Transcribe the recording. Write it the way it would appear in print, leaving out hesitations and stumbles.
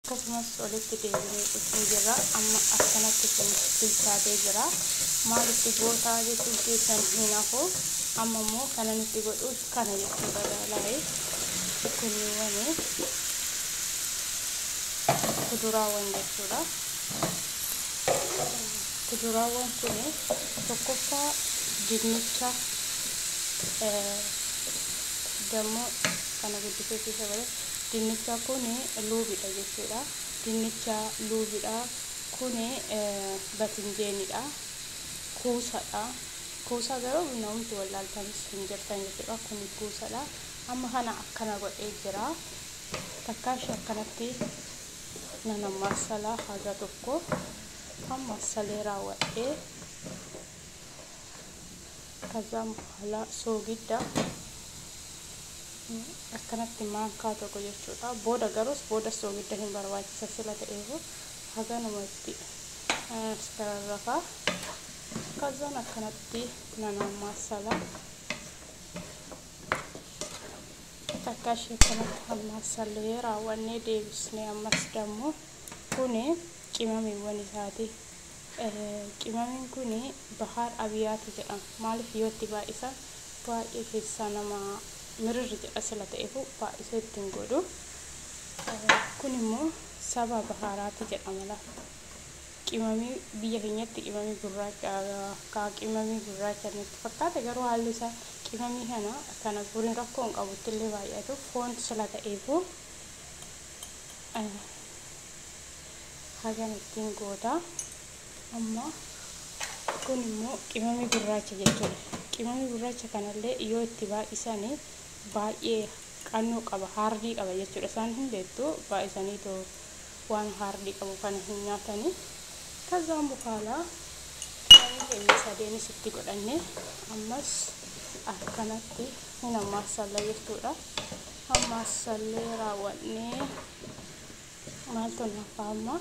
Akkasumas walitti deebinee dhufnee jirra. Amma akkanatti kun bilchaatee jira. Maalitti gootaa jechuun keessan hin hafu. Amma immoo kana nutti godhuuf kana jechuudha laalaa'ee kunniiwwan kuduraawwan jechuudha. Kuduraawwan kun tokkoffaa dinnicha dammoo kana guddisee keessa godhe. Dinnicha kun luubidha jechuudha. Dinnicha luubidha. Kun batinjeenidha. Kuusadha. Kuusaa garuu namni wallaaltanis hin jirtan jechuudha. Kun kuusadha. Amma kana akkana godhee jira. Takkaa ishee akkanatti nan ammaasala haga tokko ammasalee raawwadhee ከዛም በኋላ soogidda akkanatti maankaa tokko jechuudha. Booda garuus booda soogidda hin barbaachisa sila ta'eefu haganuma itti rarrafaa. Kazaan akkanatti nan ammaasala. Takka ishee kanatti ammasallee raawwannee deebisnee ammas dammoo kuni qimamiiwwan isaati. Qimamiin kun bahaar abiyaati jedhama. Maaliif yoo itti baay'isan baay'ee keessaa nama mirirri jedha sila ta'eefu baay'isee ittiin godhu. Kun immoo saba bahaaraati jedhama lafa. Qimamii biyya keenyatti qimamii gurraacha akka qimamii gurraacha natti fakkaata, garuu haalli isaa qimamii kana guriin rakkoo hin qabutti illee baay'atu foon sila ta'eefu hagan ittiin goota. Amma kun immoo qimamii gurraacha jechuudha. Qimamii gurraacha kanallee yoo itti baay'isanii baay'ee qannoo qaba, haardii qaba jechuudha. Isaan hin beektu, baay'isanii too waan haardii qabu kana hin nyaatanii. ከዛም በኋላ qimamii keenya sadeenis itti godhanne ammas akkanatti hin ammaasalla jechuudha. Ammaassallee raawwannee maaltu nafa amma